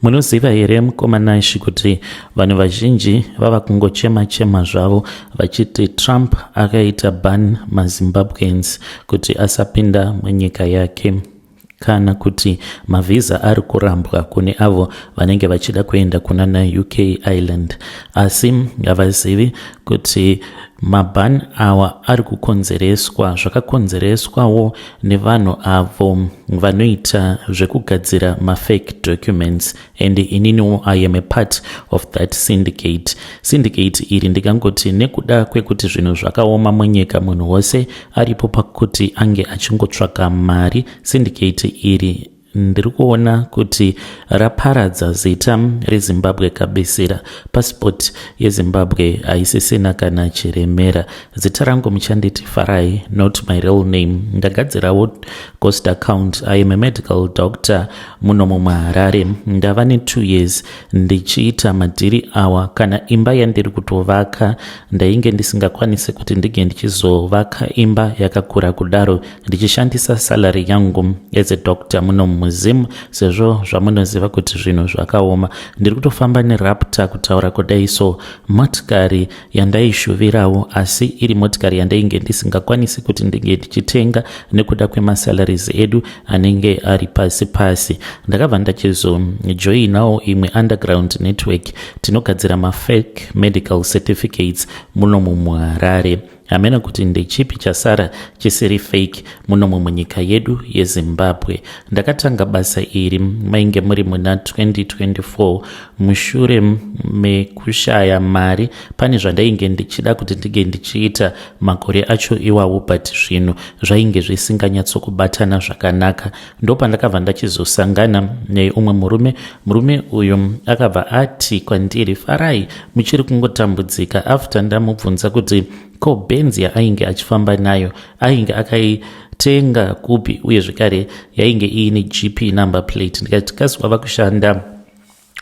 Munoziva here mukoma Nash kuti vanhu vazhinji vava kungochema chema zvavo vachiti Trump akaita ban maZimbabweans kuti asapinda munyika yake kana kuti mavhiza ari kurambwa kune avo vanenge vachida kuenda kunana UK Ireland, asi havazivi kuti maban awa ari kukonzereswa zvakakonzereswawo nevanhu avo vanoita zvekugadzira mafake documents. And ininiwo I am a part of that syndicate. Syndicate iri ndikangoti nekuda kwekuti zvinhu zvakaoma munyika, munhu wose aripo pakuti ange achingotsvaka mari. Syndicate iri ndiri kuona kuti raparadza zita reZimbabwe kabisira. Pasipoti yeZimbabwe haisisina kana chiremera. Zita rangu muchanditi Farai, not my real name. Ndagadzirawo ghost account. I am a medical doctor muno muHarare. Ndava ne2 years ndichiita madhiri awa. Kana imba yandiri kutovaka, ndainge ndisingakwanisi kuti ndinge ndichizovaka imba yakakura kudaro ndichishandisa salary yangu as a doctor muno muZim, sezvo zvamunoziva kuti zvinhu zvakaoma. Ndiri kutofamba neRaptor kutaura kudai, so motikari yandaishuvirawo, asi iri motikari yandainge ndisingakwanisi kuti ndinge ndichitenga nekuda kwemasalaries edu anenge ari pasi pasi. Ndakabva ndachizojoinawo imwe underground network. Tinogadzira mafake medical certificates muno muHarare. Hamena kuti ndechipi chasara chisiri fake munomu munyika yedu yeZimbabwe. Ndakatanga basa iri mainge muri muna 2024 mushure mekushaya mari. Pane zvandainge ndichida kuti ndinge ndichiita makore acho iwawo, but zvinhu zvainge zvisinganyatsokubatana zvakanaka. Ndopandakabva ndachizosangana neumwe murume. Murume uyu akabva ati kwandiri, "Farai, muchiri kungotambudzika?" After ndamubvunza kuti ko Benz yaainge achifamba nayo ainge akaitenga kupi, uye zvekare yainge iine GP number plate, ndikati, "Kasi wava kushanda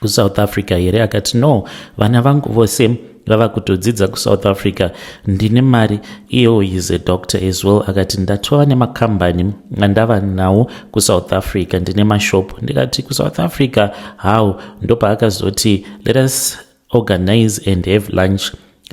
kuSouth Africa here?" Akati, "No, vana vangu vose vava kutodzidza kuSouth Africa, ndine mari." Iyewo is a doctor as well. Akati, "Ndatova nemakambani andava nawo kuSouth Africa, ndine mashop." Ndikati, "KuSouth Africa how?" Ndopaakazoti, "Let us organize and have lunch."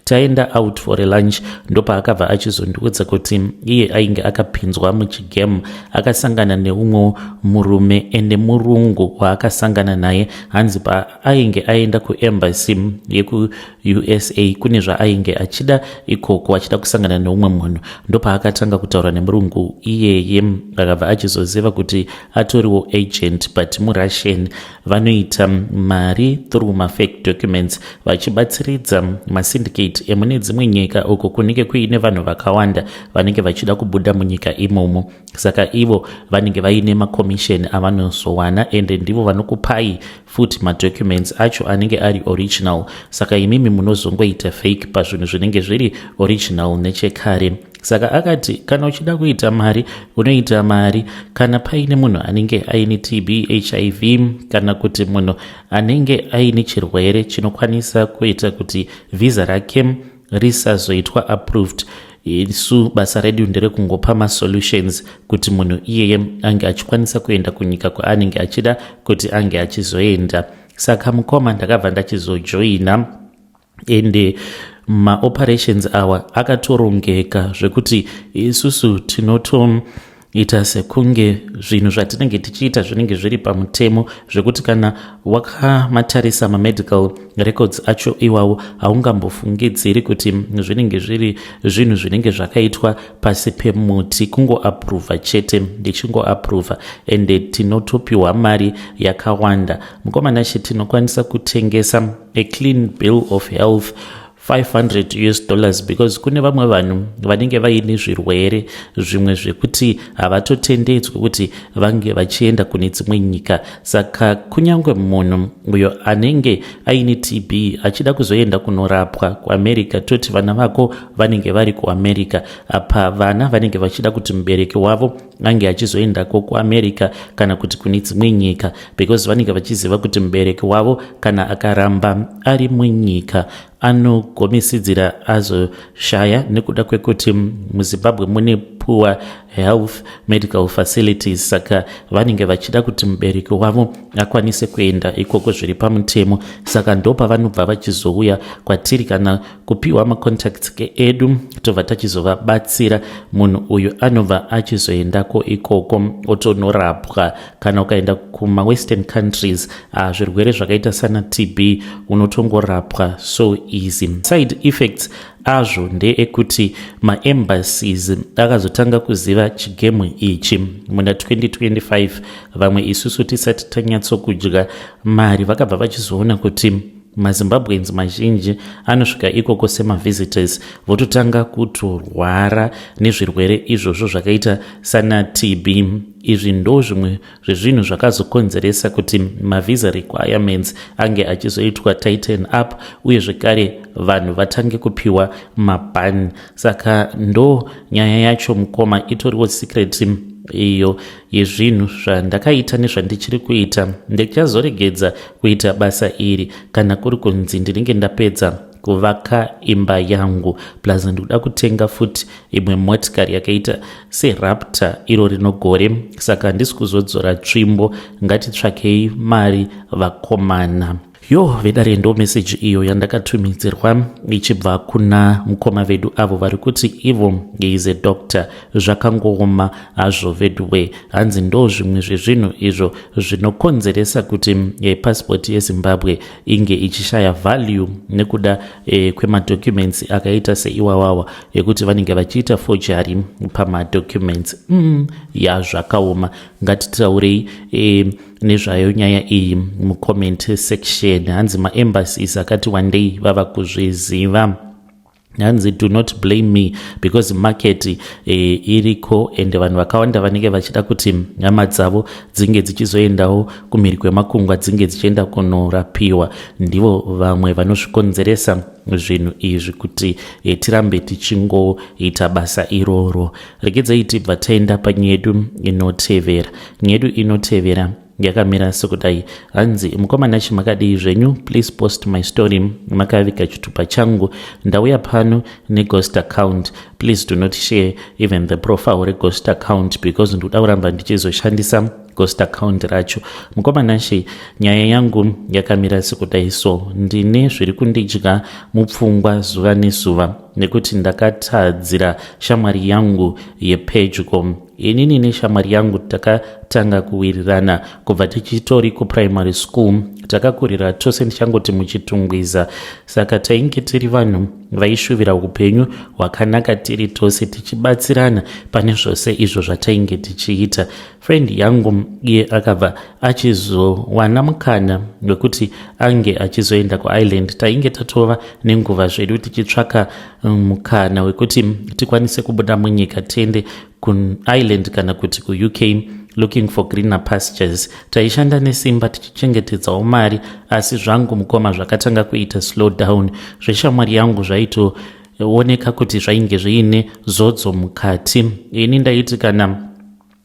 Taenda out for a lunch, ndopaakabva achizondiudza kuti iye ainge akapinzwa muchigame. Akasangana neumwe murume, ende murungu waakasangana naye, hanzi paainge aenda kuembassy yekuUSA kune zvaainge achida ikoko, achida kusangana neumwe munhu, ndopaakatanga kutaura nemurungu iyeye. Akabva achizoziva kuti atoriwo agent, but muRussian. Vanoita mari through mafake documents, vachibatsiridza masyndicate emune dzimwe nyika uko kunenge kuine vanhu vakawanda vanenge vachida kubuda munyika imomo. Saka ivo vanenge vaine macommission avanozowana, ende ndivo vanokupai futi madocuments acho anenge ari original. Saka imimi munozongoita fake pazvinhu zvinenge zviri original nechekare. Saka akati kana uchida kuita mari, unoita mari. Kana paine munhu anenge aine TB, HIV, kana kuti munhu anenge aine chirwere chinokwanisa kuita kuti vhisa rake risazoitwa approved, isu basa redu nderekungopa masolutions kuti munhu iyeye ange achikwanisa kuenda kunyika kwaanenge achida kuti ange achizoenda. Saka mukoma, ndakabva ndachizojoina, ende maoperations awa akatorongeka zvekuti isusu tinotoita sekunge zvinhu zvatinenge tichiita zvinenge zviri pamutemo, zvekuti kana wakamatarisa mamedical records acho iwawo, haungambofungidziri kuti zvinenge zviri zvinhu zvinenge zvakaitwa pasi pemuti. Kungoapprova chete, ndichingoapprova, ende tinotopiwa mari yakawanda. Mukoma Nashe, tinokwanisa kutengesa a clean bill of health US$500, because kune vamwe vanhu vanenge vaine zvirwere zvimwe zvekuti havatotendedzwi kuti vange vachienda kune dzimwe nyika. Saka kunyange munhu uyo anenge aine TB achida kuzoenda kunorapwa kuAmerica, toti vana vako vanenge vari kuAmerica, apa vana vanenge vachida kuti mubereki wavo ange achizoendako kuAmerica kana kuti kune dzimwe nyika, because vanenge vachiziva kuti mubereki wavo kana akaramba ari munyika anogomisidzira azoshaya, nekuda kwekuti muZimbabwe mune poor health medical facilities, saka vanenge vachida kuti mubereki wavo akwanise kuenda ikoko zviri pamutemo. Saka ndo pavanobva vachizouya kwatiri kana kupiwa macontacts edu, tobva tachizovabatsira. Munhu uyu anobva achizoendako ikoko otonorapwa. Kana ukaenda kumawestern countries, zvirwere zvakaita sana TB unotongorapwa so easy. Side effects azvo ndeekuti maembassies akazotanga kuziva chigame ichi muna 2025, vamwe isusu tisati tanyatsokudya mari. Vakabva vachizoona kuti maZimbabweans mazhinji anosvika ikoko semavisitors, vototanga kutorwara nezvirwere izvozvo zvakaita sana TB. Izvi ndo zvimwe zvezvinhu zvakazokonzeresa kuti mavisa requirements ange achizoitwa tighten up, uye zvekare vanhu vatange kupiwa maban. Saka ndo nyaya yacho, mukoma. Itoriwo secret iyo yezvinhu zvandakaita nezvandichiri kuita. Ndichazoregedza kuita basa iri kana kuri kunzi ndinenge ndapedza kuvaka imba yangu, plus ndikuda kutenga futi imwe motikari yakaita seRaptor iro rino gore, saka handisi kuzodzora tsvimbo. Ngatitsvakei mari, vakomana. Yo, vedare, ndo meseji iyo yandakatumidzirwa ichibva kuna mukoma vedu avo vari kuti ivo is a doctor. Zvakangooma hazvo veduwe. Hanzi ndo zvimwe zvezvinhu izvo zvinokonzeresa kuti pasipoti yeZimbabwe inge ichishaya value nekuda kwemadocuments akaita seiwawawa ekuti vanenge vachiita forgery pamadocuments. Ya, zvakaoma. Ngatitaurei nezvayo nyaya iyi mucomment section. Hanzi maembassies akati wandei vava kuzviziva. Hanzi do not blame me because market iriko and vanhu vakawanda vanenge vachida kuti hama dzavo dzinge dzichizoendawo kumhiri kwemakungwa, dzinge dzichienda kunorapiwa. Ndivo vamwe vanozvikonzeresa zvinhu izvi kuti tirambe tichingoita basa iroro. Regedzai tibva taenda panyaya yedu inotevera. Nyaya yedu inotevera yakamira sekudai. Hanzi, "Mukoma Nashi, makadii zvenyu? Please post my story makaviga chitupa changu. Ndauya pano neghost account. Please do not share even the profile reghost account because ndoda kuramba ndichizoshandisa ghost account racho. Mukoma Nashi, nyaya yangu yakamira sekudai. So ndine zviri kundidya mupfungwa zuva nezuva nekuti ndakatadzira shamwari yangu yepedyo. Inini neshamwari yangu takatanga kuwirirana kubva tichitori kuprimary school. Takakurira tose, ndichangoti muChitungwiza. Saka tainge tiri vanhu vaishuvira upenyu hwakanaka tiri tose, tichibatsirana pane zvose izvo zvatainge tichiita. Friend yangu iye akabva achizowana mukana wekuti ange achizoenda kuIreland. Tainge tatova nenguva zvedu tichitsvaka mukana wekuti tikwanise kubuda munyika, tiende kuIreland kana kuti kuUK, looking for greener pastures. Taishanda nesimba tichichengetedzawo mari, asi zvangu, mukoma, zvakatanga kuita slow down. Zveshamwari yangu zvaitooneka kuti zvainge zviine zodzo mukati. Ini ndaiti kana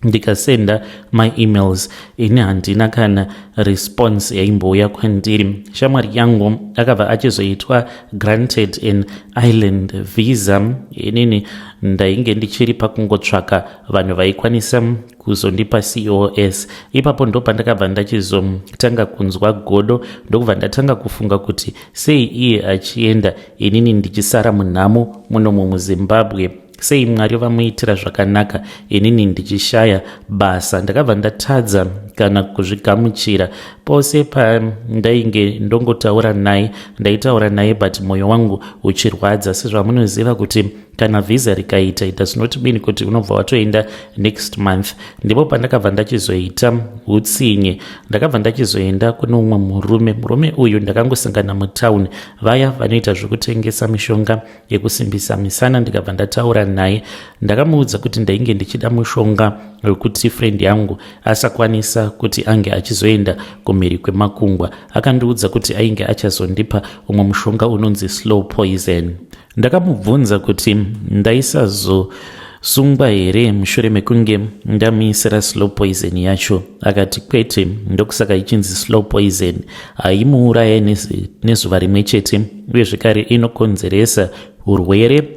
ndikasenda maemails, ini handina kana response yaimbouya kwandiri. Shamwari yangu akabva achizoitwa granted an Ireland visa. Inini ndainge ndichiri pakungotsvaka vanhu vaikwanisa kuzondipa COS. Ipapo ndo pandakabva ndachizotanga kunzwa godo, ndokubva ndatanga kufunga kuti sei iye achienda, inini ndichisara munhamo munomu muZimbabwe? Sei Mwari vamuitira zvakanaka, inini ndichishaya basa? Ndakabva ndatadza kana kuzvigamuchira. Pose pandainge ndongotaura naye, ndaitaura naye but mwoyo wangu uchirwadza. Sezvamunoziva kuti kana vhisa rikaita, it does not mean kuti unobva watoenda next month. Ndipo pandakabva ndachizoita utsinye. Ndakabva ndachizoenda kune umwe murume. Murume uyu ndakangosangana mutauni, vaya vanoita zvekutengesa mishonga yekusimbisa misana. Ndikabva ndataura naye, ndakamuudza kuti ndainge ndichida mushonga wekuti friend yangu asakwanisa kuti ange achizoenda kumhiri kwemakungwa. Akandiudza kuti ainge achazondipa umwe mushonga unonzi slow poison. Ndakamubvunza kuti ndaisazosungwa here mushure mekunge ndamuisira slow poison yacho. Akati kwete, ndokusaka ichinzi slow poison, haimuuraya nezuva rimwe chete, uye zvekare inokonzeresa urwere.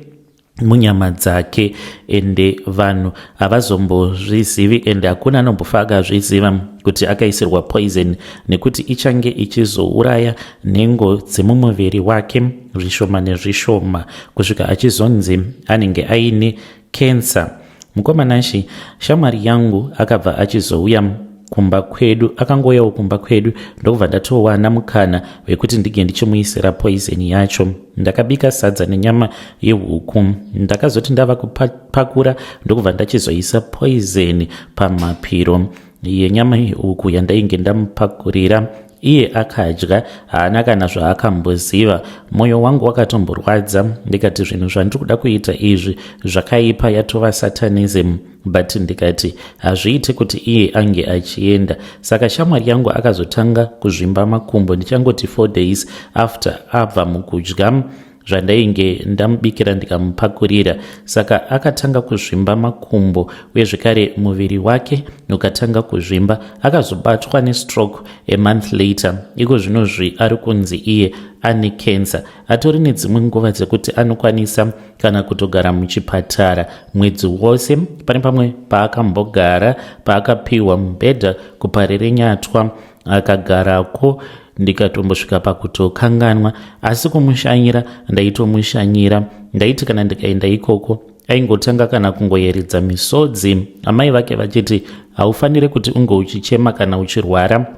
Munyama dzake, ende vanhu havazombozvizivi, ende hakuna anombofa akazviziva kuti akaisirwa poison, nekuti ichange ichizouraya nhengo dzemumuviri wake zvishoma nezvishoma kusvika achizonzi anenge aine cancer. Mukoma Nashi, shamwari yangu akabva achizouya kumba kwedu, akangouyawo kumba kwedu, ndokubva ndatowana mukana wekuti ndinge ndichimuisira poison yacho. Ndakabika sadza nenyama yehuku. Ndakazoti ndava kupakura, ndokubva ndachizoisa poison pamapiro yenyama yehuku yandainge ndamupakurira. Iye akadya, haana kana zvaakamboziva. Mwoyo wangu wakatomborwadza, ndikati zvinhu zvandiri kuda kuita izvi zvakaipa, yatova satanism, but ndikati hazviiti kuti iye ange achienda. Saka shamwari yangu akazotanga kuzvimba makumbo ndichangoti 4 days after abva mukudya zvandainge ndamubikira ndikamupakurira. Saka akatanga kuzvimba makumbo, uye zvekare muviri wake ukatanga kuzvimba. Akazobatwa nestroke a month later. Iko zvinozvi ari kunzi iye ane cancer. Atori nedzimwe nguva dzekuti anokwanisa kana kutogara muchipatara mwedzi wose. Pane pamwe paakambogara, paakapiwa mubhedha kuParirenyatwa, akagarako, ndikatombosvika pakutokanganwa. Asi kumushanyira ndaitomushanyira. Ndaiti kana ndikaenda ikoko, aingotanga kana kungoyeredza misodzi, amai vake vachiti haufaniri kuti unge uchichema kana uchirwara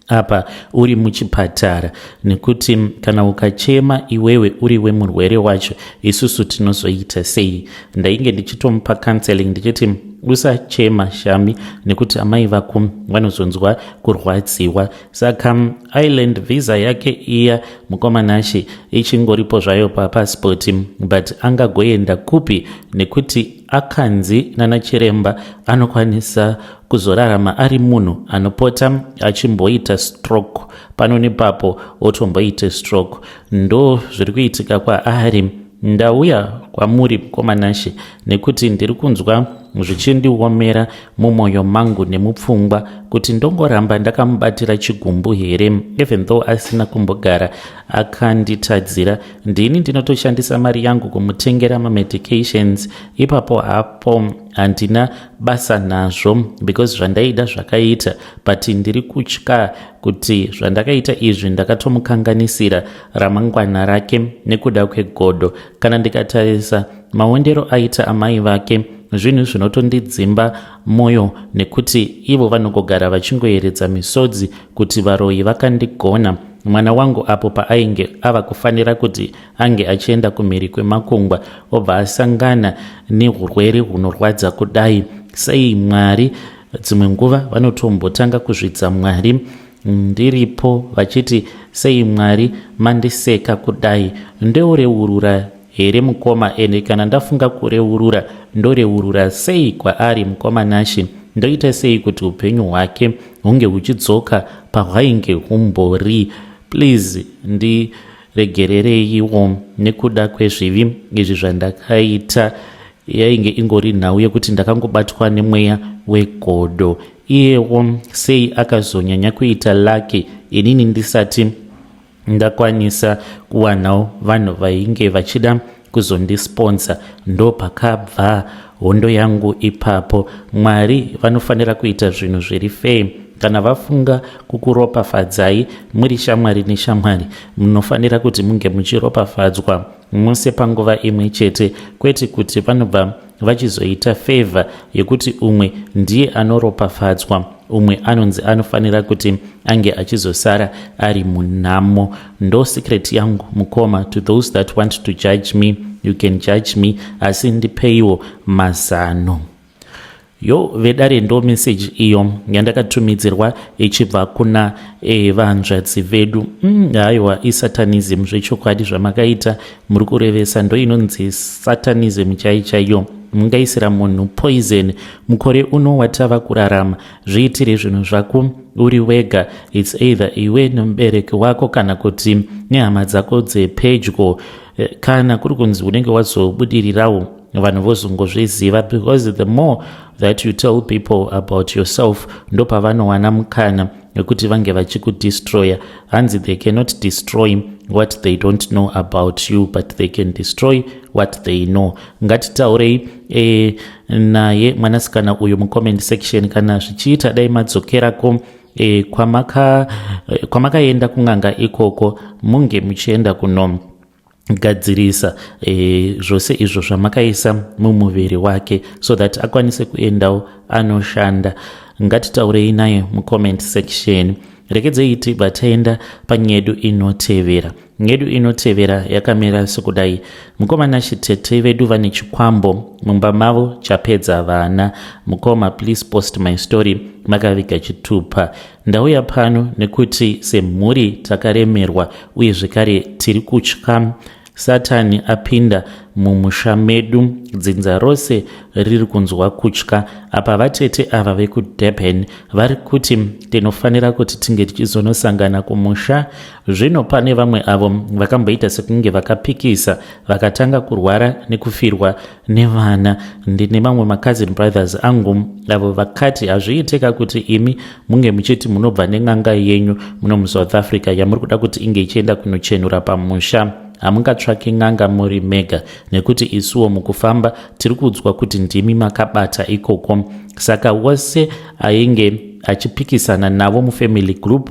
apa uri muchipatara, nekuti kana ukachema iwewe uri wemurwere wacho, isusu tinozoita sei? Ndainge ndichitomupa counseling ndichiti, "Usachema shami, nekuti amai vako vanozonzwa kurwadziwa." Saka island visa yake iya, mukoma Nashi, ichingoripo zvayo papasipoti, but angagoenda kupi? Nekuti akanzi nana chiremba anokwanisa kuzorarama ari munhu anopota achimboita stroke pano nepapo, otomboita stroke. Ndo zviri kuitika kwaari. Ndauya kwamuri, mukoma Nashi, nekuti ndiri kunzwa zvichindiomera mumwoyo mangu nemupfungwa kuti ndongoramba ndakamubatira chigumbu here, even though asina kumbogara akanditadzira. Ndini ndinotoshandisa mari yangu kumutengera mamedications. Ipapo hapo handina basa nazvo because zvandaida zvakaita, but ndiri kutya kuti zvandakaita izvi ndakatomukanganisira ramangwana rake nekuda kwegodo. Kana ndikatarisa maondero aita amai vake, zvinhu zvinotondidzimba mwoyo, nekuti ivo vanongogara vachingoyeredza misodzi kuti varoyi vakandigona. Mwana wangu apo paainge ava kufanira kuti ange achienda kumhiri kwemakungwa, obva asangana neurwere hunorwadza kudai. Sei Mwari? Dzimwe nguva vanotombotanga kuzvidza Mwari ndiripo, vachiti, "Sei Mwari mandiseka kudai?" Ndoreurura here, mukoma? Ende kana ndafunga kureurura, ndoreurura sei kwaari, mukoma Nashi? Ndoita sei kuti upenyu hwake hunge huchidzoka pahwainge humbori? Please ndiregerereiwo nekuda kwezvivi izvi zvandakaita. Yainge ingori nhau yekuti ndakangobatwa nemweya wegodo. Iyewo sei akazonyanya kuita lucky, inini ndisati ndakwanisa kuwanawo vanhu vainge vachida kuzondisponsa? Ndo pakabva hondo yangu ipapo. Mwari vanofanira kuita zvinhu zviri fair. Kana vafunga kukuropafadzai muri shamwari neshamwari, munofanira kuti munge muchiropafadzwa mose panguva imwe chete, kwete kuti vanobva vachizoita favor yekuti umwe ndiye anoropafadzwa, umwe anonzi anofanira kuti ange achizosara ari munhamo. Ndo secret yangu, mukoma. To those that want to judge me, you can judge me, asi ndipeiwo mazano. Yo vedare, ndo meseji iyo yandakatumidzirwa ichibva kuna vanzvadzi vedu. Haiwa, isatanism zvechokwadi zvamakaita, muri kurevesa. Ndo inonzi satanism chai chaiyo. Mungaisira munhu poison mukore uno watava kurarama? Zviitire zvinhu zvako uri wega. It's either iwe nemubereki wako kana kuti nehama dzako dzepedyo. Kana kuri kunzi unenge wazobudirirawo, vanhu vozongozviziva, because the more that you tell people about yourself, ndopavanowana mukana. yekuti vange vachikudestroya. Hanzi they cannot destroy what they don't know about you, but they can destroy what they know. Ngatitaurei naye mwanasikana uyu mucomment section. Kana zvichiita, dai madzokerako kwamakaenda kun'anga ikoko, munge muchienda kuno gadzirisa zvose izvo zvamakaisa mumuviri wake, so that akwanise kuendawo anoshanda. Ngatitaurei naye mucomment section. Rekedzei tibva taenda panyedu inotevera. Nyedu inotevera yakamira sekudai: Mukoma Chitete vedu vane chikwambo mumba mavo chapedza vana. Mukoma, please post my story. Makaviga chitupa. Ndauya pano nekuti semhuri takaremerwa, uye zvekare tiri kutya. Satani apinda mumusha medu, dzinza rose riri kunzwa kutya. Apa vatete ava vekuDurban vari kuti tinofanira kuti tinge tichizonosangana kumusha. Zvino pane vamwe avo vakamboita sekunge vakapikisa, vakatanga kurwara nekufirwa nevana. Ndine mamwe macousin brothers angu avo vakati hazviiteka kuti imi munge muchiti munobva nen'anga yenyu muno muSouth Africa yamuri kuda kuti inge ichienda kunochenura pamusha. Hamungatsvaki n'anga muri mega, nekuti isuwo mukufamba tiri kuudzwa kuti ndimi makabata ikoko. Saka wose ainge achipikisana navo mufamily group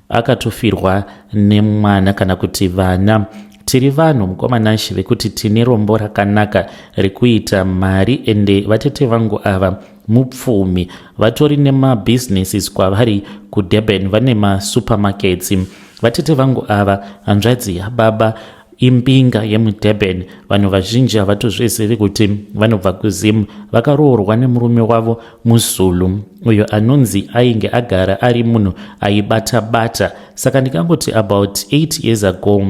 akatofirwa nemwana kana kuti vana. Tiri vanhu, mukoma Nashi, vekuti tine rombo rakanaka rekuita mari, ende vatete vangu ava mupfumi, vatori nemabhizinesis kwavari kuDurban, vane masupermarkets. Vatete vangu ava, hanzvadzi yababa, imbinga yemuDurban. Vanhu vazhinji havatozvizivi kuti vanobva kuZimu. Vakaroorwa nemurume wavo muZulu, uyo anonzi ainge agara ari munhu aibata bata. Saka ndikangoti about 8 years ago,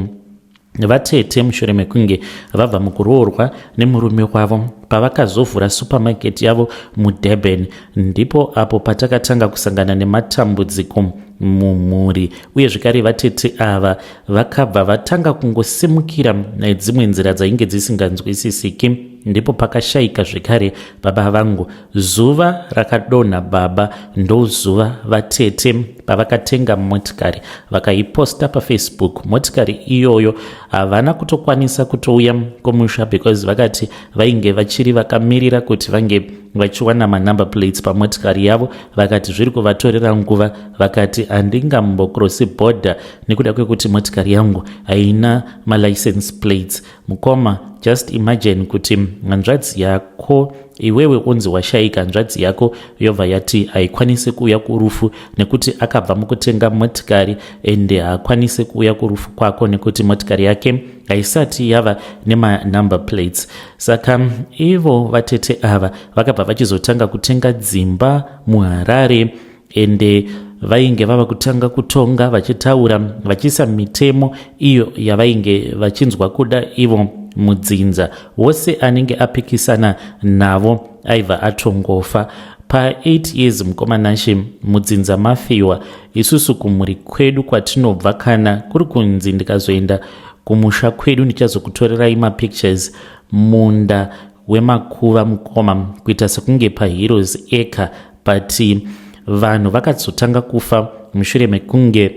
vatete, mushure mekunge vabva mukuroorwa nemurume wavo, pavakazovhura supermarket yavo muDurban, ndipo apo patakatanga kusangana nematambudziko mumhuri. Uye zvekare vatete ava vakabva vatanga kungosimukira nedzimwe nzira dzainge dzisinganzwisisiki. Ndipo pakashayika zvekare baba vangu. Zuva rakadonha baba ndozuva vatete pavakatenga motikari, vakaiposta paFacebook motikari iyoyo. Havana kutokwanisa kutouya kumusha because vakati vainge vachiri vakamirira kuti vange vachiwana manumber plates pamotikari yavo. Vakati zviri kuvatorera nguva. Vakati handingambokrosi border nekuda kwekuti motikari yangu haina malicense plates. Mukoma, just imagine kuti hanzvadzi yako, iwewe unzi washayika, hanzvadzi yako yobva yati haikwanisi kuuya kurufu nekuti akabva mukutenga motikari, ende haakwanisi kuuya kurufu kwako nekuti motikari yake haisati yava nemanumber plates. Saka ivo vatete ava vakabva vachizotanga kutenga dzimba muHarare, ende vainge vava kutanga kutonga, vachitaura, vachiisa mitemo iyo yavainge vachinzwa kuda ivo mudzinza. Wose anenge apikisana navo aibva atongofa. Pa8 years, mukoma Nashe, mudzinza mafiwa. Isusu kumhuri kwedu kwatinobva, kana kuri kunzi ndikazoenda kumusha kwedu ndichazokutorerai mapictures, munda wemakuva, mukoma, kuita sekunge paHeroes Acre. But vanhu vakazotanga kufa mushure mekunge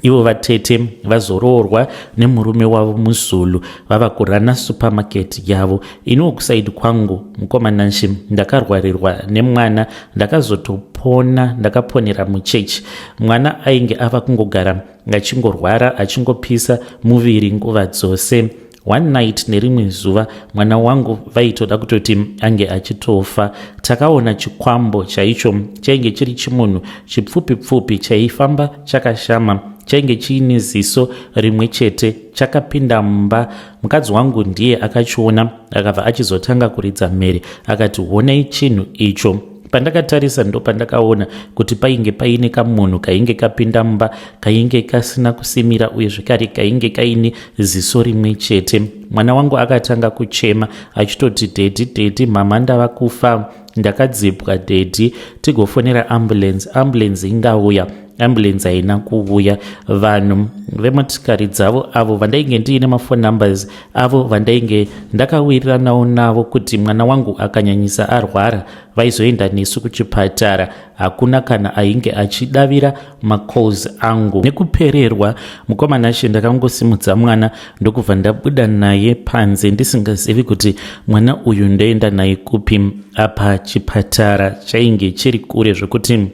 ivo vatete vazoroorwa nemurume wavo muZulu, vava kurana supermarket yavo. Iniwo kuside kwangu, mukoma Nashi, ndakarwarirwa nemwana, ndakazotopona, ndakaponera muchechi. Mwana ainge ava kungogara achingorwara, achingopisa muviri nguva dzose. One night, nerimwe zuva, mwana wangu vaitoda kutoti ange achitofa. Takaona chikwambo chaicho, chainge chiri chimunhu chipfupi pfupi, chaifamba chakashama, chainge chiine ziso rimwe chete. Chakapinda mumba. Mukadzi wangu ndiye akachiona, akabva achizotanga kuridza mhere, akati, "Honai chinhu icho." Pandakatarisa ndo pandakaona kuti painge paine kamunhu kainge kapinda mumba, kainge kasina kusimira, uye zvekare kainge kaine ziso rimwe chete. Mwana wangu akatanga kuchema achitoti, "Daddy, daddy, mama, ndava kufa, ndakadzipwa daddy, tigofonera ambulance, ambulance ingauya." Ambulance haina kuuya. Vanhu vemotikari dzavo avo vandainge ndiine maphone numbers avo vandainge ndakawiriranawo navo kuti mwana wangu akanyanyisa arwara vaizoenda nesu kuchipatara, hakuna kana ainge achidavira macalls angu. Nekupererwa, mukoma Nashe, ndakangosimudza mwana ndokubva ndabuda naye panze, ndisingazivi kuti mwana uyu ndoenda naye kupi. Apa chipatara chainge chiri kure zvekuti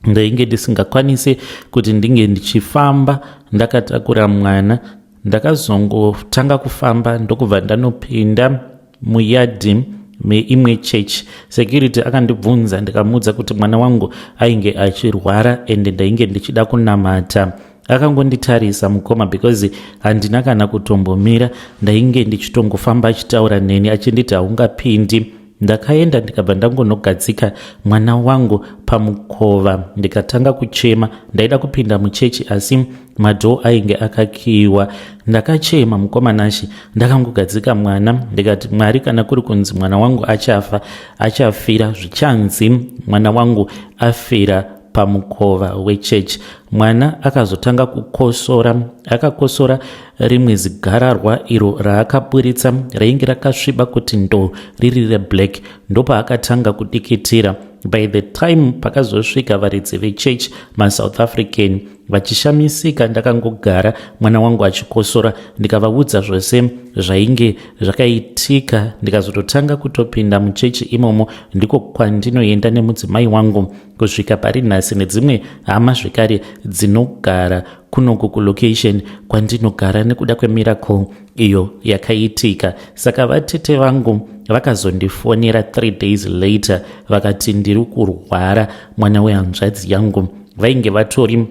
ndainge ndisingakwanisi kuti ndinge ndichifamba ndakatakura mwana. Ndakazongotanga kufamba ndokubva ndanopinda muyadhi meimwe chechi. Security akandibvunza, ndikamuudza kuti mwana wangu ainge achirwara ende ndainge ndichida kunamata. Akangonditarisa, mukoma, because handina kana kutombomira, ndainge ndichitongofamba achitaura neni achinditi, "Haungapindi." Ndakaenda ndikabva ndangonogadzika mwana wangu pamukova, ndikatanga kuchema. Ndaida kupinda muchechi asi madoor ainge akakiyiwa. Ndakachema, mukoma Nashe, ndakangogadzika mwana ndikati, "Mwari, kana kuri kunzi mwana wangu achafa, achafira zvichanzi mwana wangu afira pamukova wechechi." Mwana akazotanga kukosora. Akakosora rimwe zigararwa iro raakaburitsa rainge rakasviba kuti ndo riri reblack. Ndopaakatanga kudikitira. By the time pakazosvika varidzi vechechi, maSouth African, vachishamisika ndakangogara mwana wangu achikosora, ndikavaudza zvose zvainge zvakaitika. Ndikazototanga kutopinda muchechi imomo. Ndiko kwandinoenda nemudzimai wangu kusvika pari nhasi, nedzimwe hama zvekare dzinogara kunoku kulocation kwandinogara, nekuda kwemiracle iyo yakaitika. Saka vatete vangu vakazondifonera 3 days later, vakati ndiri kurwara, mwana wehanzvadzi yangu vainge vatori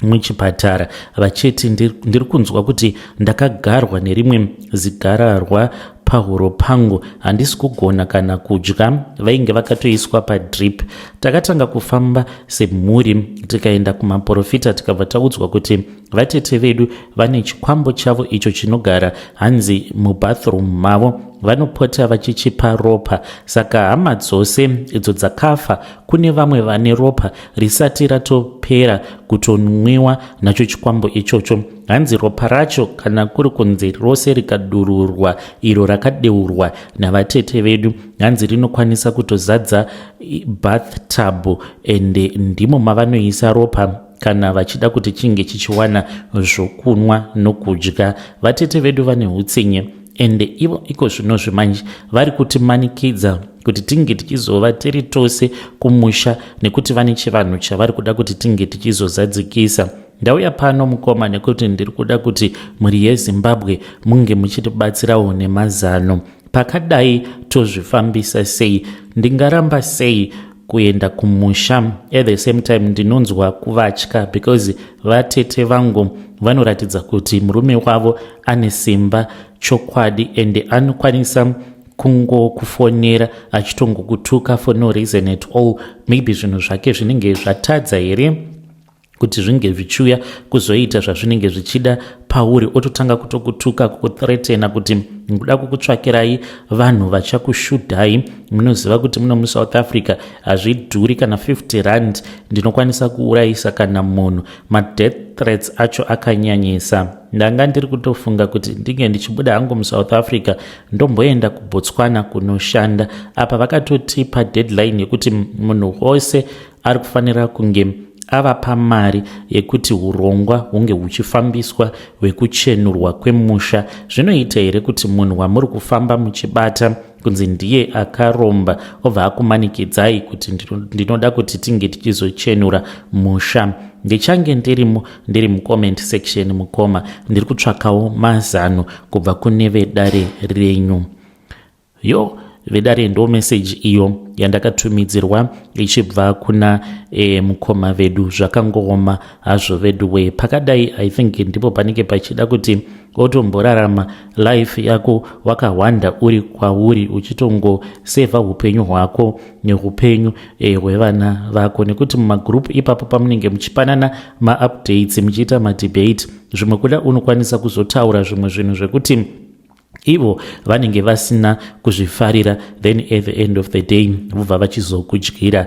muchipatara, vachiti ndiri kunzwa kuti ndakagarwa nerimwe zigararwa pahuro pangu, handisi kugona kana kudya. Vainge vakatoiswa padrip. Takatanga kufamba semhuri tikaenda kumaprofita, tikabva taudzwa kuti vatete vedu vane chikwambo chavo icho chinogara hanzi mubathroom mavo, vanopota vachichipa ropa. Saka hama dzose idzo dzakafa, kune vamwe vane ropa risati ratopera kutonwiwa nacho chikwambo ichocho. Hanzi ropa racho kana kuri kunzi rose rikadururwa, iro rakadeurwa navatete vedu, hanzi rinokwanisa kutozadza bathtub, ende ndimo mavanoisa ropa kana vachida kuti chinge chichiwana zvokunwa nokudya. Vatete vedu vane utsinye, ende ivo iko zvino zvimanje vari kutimanikidza kuti tinge tichizova tiri tose kumusha, nekuti vane chivanhu chavari kuda kuti tinge tichizozadzikisa. Ndauya pano, mukoma, nekuti ndiri kuda kuti mhuri yeZimbabwe munge muchitibatsirawo nemazano. Pakadai tozvifambisa sei? Ndingaramba sei kuenda kumusha? At the same time ndinonzwa kuvatya because vatete vangu vanoratidza kuti murume wavo ane simba chokwadi, ende anokwanisa kungokufonera achitongokutuka for no reason at all. Maybe zvinhu zvake zvinenge zvatadza here kuti zvinge zvichiuya kuzoita zvazvinenge zvichida pauri, ototanga kutokutuka, kukuthreatena kuti ndikuda kukutsvakirai vanhu vachakushudhai. Munoziva kuti muno muSouth Africa hazvidhuri, kana 50 rand ndinokwanisa kuurayisa kana munhu. Madeath threats acho akanyanyisa. Ndanga ndiri kutofunga kuti ndinge ndichibuda hangu muSouth Africa, ndomboenda kuBotswana kunoshanda. Apa vakatotipa deadline yekuti munhu wose ari kufanira kunge avapa mari yekuti urongwa hunge huchifambiswa hwekuchenurwa kwemusha. Zvinoita here kuti munhu wamuri kufamba muchibata kunzi ndiye akaromba obva akumanikidzai kuti ndinoda kuti tinge tichizochenura musha? Ndichange ndirimo, ndiri mucomment section, mukoma. Ndiri kutsvakawo mazano kubva kune vedare renyu. Yo, vedare, ndo meseji iyo yandakatumidzirwa ichibva kuna mukoma vedu. Zvakangooma hazvo vedu we. Pakadai I think ndipo panenge pachida kuti otomborarama life yako wakahwanda uri kwauri, uchitongosevha upenyu hwako neupenyu hwevana vako, nekuti mumagroup ipapo pamunenge muchipanana maupdates, muchiita madebate, zvimwe kuda unokwanisa kuzotaura zvimwe zvinhu zvekuti ivo vanenge vasina kuzvifarira. Then at the end of the day vobva vachizokudyira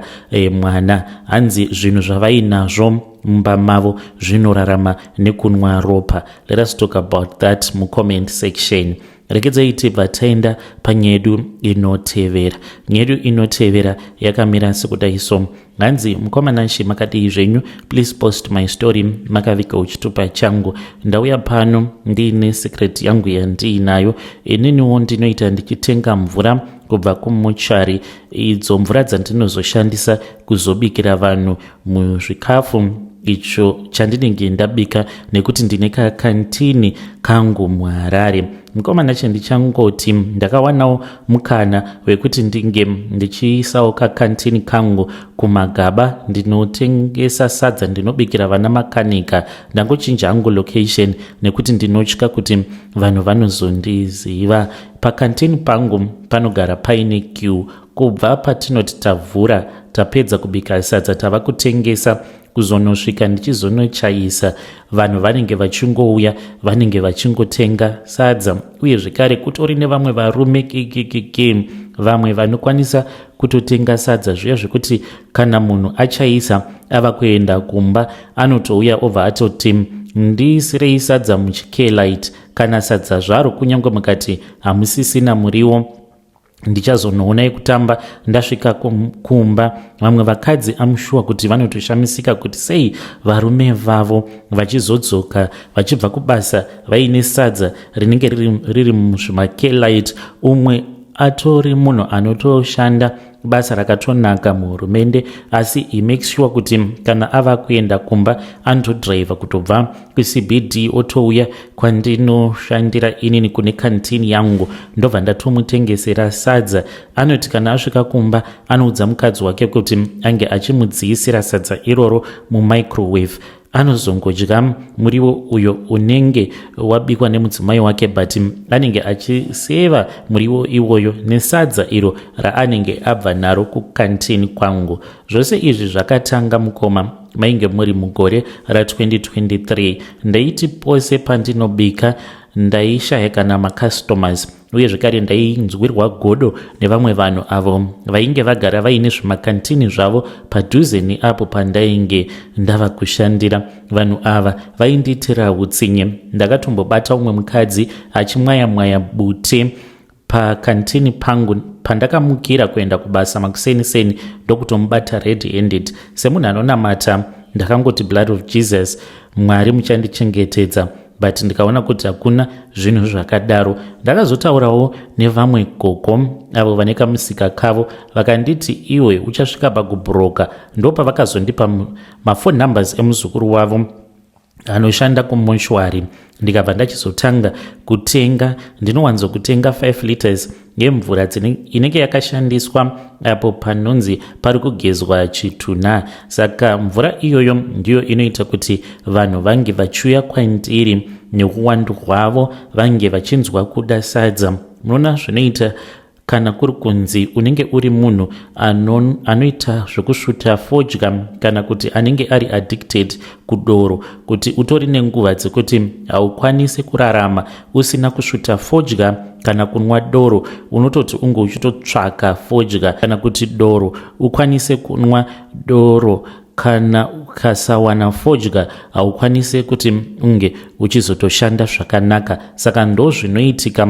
mwana. Hanzi zvinhu zvavainazvo mumba mavo zvinorarama nekunwa ropa. Let us talk about that mucomment section. Regedzai tibva taenda panyedu inotevera. Nyedu inotevera yakamira sekudai so. Hanzi mukoma Nashe makadii zvenyu, please post my story makaviga chitupa changu. Ndauya pano ndiine secret yangu yandiinayo. Ininiwo ndinoita ndichitenga mvura kubva kumuchari, idzo mvura dzandinozoshandisa kuzobikira vanhu muzvikafu icho chandinenge ndabika, nekuti ndine kakantini kangu muHarare. Mukoma Nashe, ndichangoti ndakawanawo mukana wekuti ndinge ndichiisawo kakantini kangu kumagaba. Ndinotengesa sadza, ndinobikira vana makanika. Ndangochinja hangu location nekuti ndinotya kuti vanhu vanozondiziva. Pakantini pangu panogara paine queue kubva patinoti tavhura, tapedza kubika sadza, tava kutengesa, kuzonosvika ndichizonochaisa. Vanhu vanenge vachingouya, vanenge vachingotenga sadza. Uye zvekare kutori nevamwe varume kikikiki, vamwe vanokwanisa kutotenga sadza zviya zvekuti kana munhu achaisa ava kuenda kumba, anotouya obva atoti, "Ndiisirei sadza muchikelite kana sadza zvaro, kunyange mukati hamusisina muriwo, ndichazonoona yekutamba ndasvika kumba." Vamwe vakadzi amushuwa kuti vanotoshamisika kuti sei varume vavo vachizodzoka vachibva kubasa vaine sadza rinenge riri muzvimakelite. Umwe atori munhu anotoshanda basa rakatonaka muhurumende, asi he makes sure kuti kana ava kuenda kumba anotodhiraivha kutobva kuCBD, otouya kwandinoshandira inini kune kantini yangu, ndobva ndatomutengesera sadza. Anoti kana asvika kumba anoudza mukadzi wake kuti ange achimudziisira sadza iroro mumicrowave. Anozongodya muriwo uyo unenge wabikwa nemudzimai wake, but anenge achiseva muriwo iwoyo nesadza iro raanenge abva naro kukantini kwangu. Zvose izvi zvakatanga, mukoma, mainge muri mugore ra2023. Ndaiti pose pandinobika ndaishaya kana macustomers, uye zvekare ndainzwirwa godo nevamwe vanhu avo vainge vagara vaine zvimakantini zvavo padhuze neapo pandainge ndava kushandira. Vanhu ava vaindiitira utsinye. Ndakatombobata umwe mukadzi achimwaya mwaya bute pakantini pangu pandakamukira kuenda kubasa makuseni-seni, ndokutomubata red handed. Semunhu anonamata ndakangoti, "Blood of Jesus, Mwari muchandichengetedza," but ndikaona kuti hakuna zvinhu zvakadaro. Ndakazotaurawo nevamwe gogo avo vane kamusika kavo, vakanditi, "Iwe uchasvika pakubhuroka." Ndopavakazondipa mafone numbers emuzukuru wavo anoshanda kumoshwari, ndikabva ndachizotanga kutenga. Ndinowanzokutenga 5 liters yemvura inenge yakashandiswa apo panonzi pari kugezwa chitunha. Saka mvura iyoyo ndiyo inoita kuti vanhu vange vachiuya kwandiri neuwandu hwavo, vange vachinzwa kuda sadza. Munoona zvinoita kana kuri kunzi unenge uri munhu anoita zvekusvuta fodya kana kuti anenge ari addicted kudoro, kuti utori nenguva dzekuti haukwanisi kurarama usina kusvuta fodya kana kunwa doro. Unototi unge uchitotsvaka fodya kana kuti doro ukwanise kunwa doro. Kana ukasawana fodya haukwanisi kuti unge uchizotoshanda zvakanaka. Saka ndo zvinoitika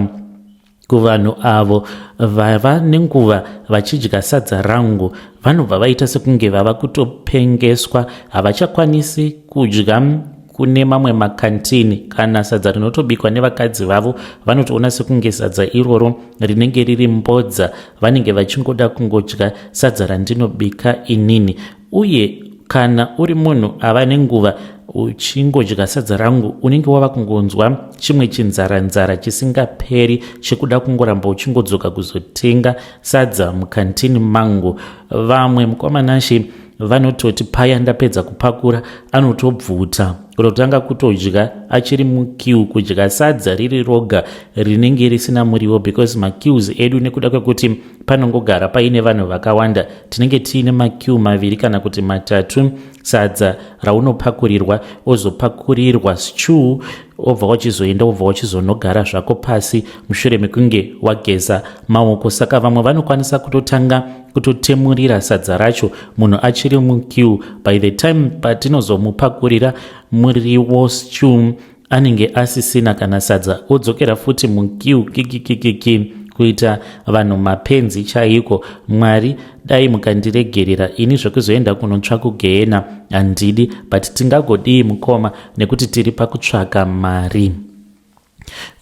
kuvanhu avo vava nenguva vachidya sadza rangu. Vanobva vaita sekunge vava kutopengeswa, havachakwanisi kudya kune mamwe makantini. Kana sadza rinotobikwa nevakadzi vavo, vanotoona sekunge sadza iroro rinenge riri mbodza. Vanenge vachingoda kungodya sadza randinobika inini. Uye kana uri munhu ava nenguva uchingodya sadza rangu, unenge wava kungonzwa chimwe chinzara-nzara chisingaperi chekuda kungoramba uchingodzoka kuzotenga sadza mukantini mangu. Vamwe, mukoma Nashe, vanototi paya ndapedza kupakura, anotobvuta kutotanga kutodya achiri muqueue, kudya sadza riri roga rinenge risina muriwo, because maqueues edu, nekuda kwekuti panongogara paine vanhu vakawanda, tinenge tiine maqueue maviri kana kuti matatu. Sadza raunopakurirwa, ozopakurirwa stew, obva wachizoenda, obva wachizonogara zvako pasi mushure mekunge wageza maoko. Saka vamwe vanokwanisa kutotanga kutotemurira sadza racho munhu achiri muqueue. By the time patinozomupakurira muriwo, stew, anenge asisina kana sadza, odzokera futi muqueue. Kikikikiki, kuita vanhu mapenzi chaiko. Mwari dai mukandiregerera ini, zvekuzoenda kunotsva kugehena handidi, but tingagodii mukoma, nekuti tiri pakutsvaka mari.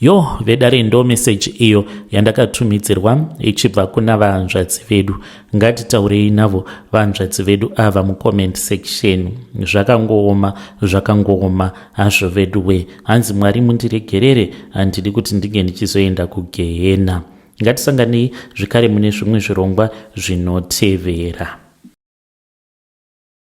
Yo vedare, ndo meseji iyo yandakatumidzirwa ichibva kuna vanzvadzi vedu. Ngatitaurei navo vanzvadzi vedu ava mucomment section. Zvakangooma, zvakangooma hazvo vedu we. Hanzi, "Mwari mundiregerere, handidi kuti ndinge ndichizoenda kugehena." Ngatisanganei zvekare mune zvimwe zvirongwa zvinotevera.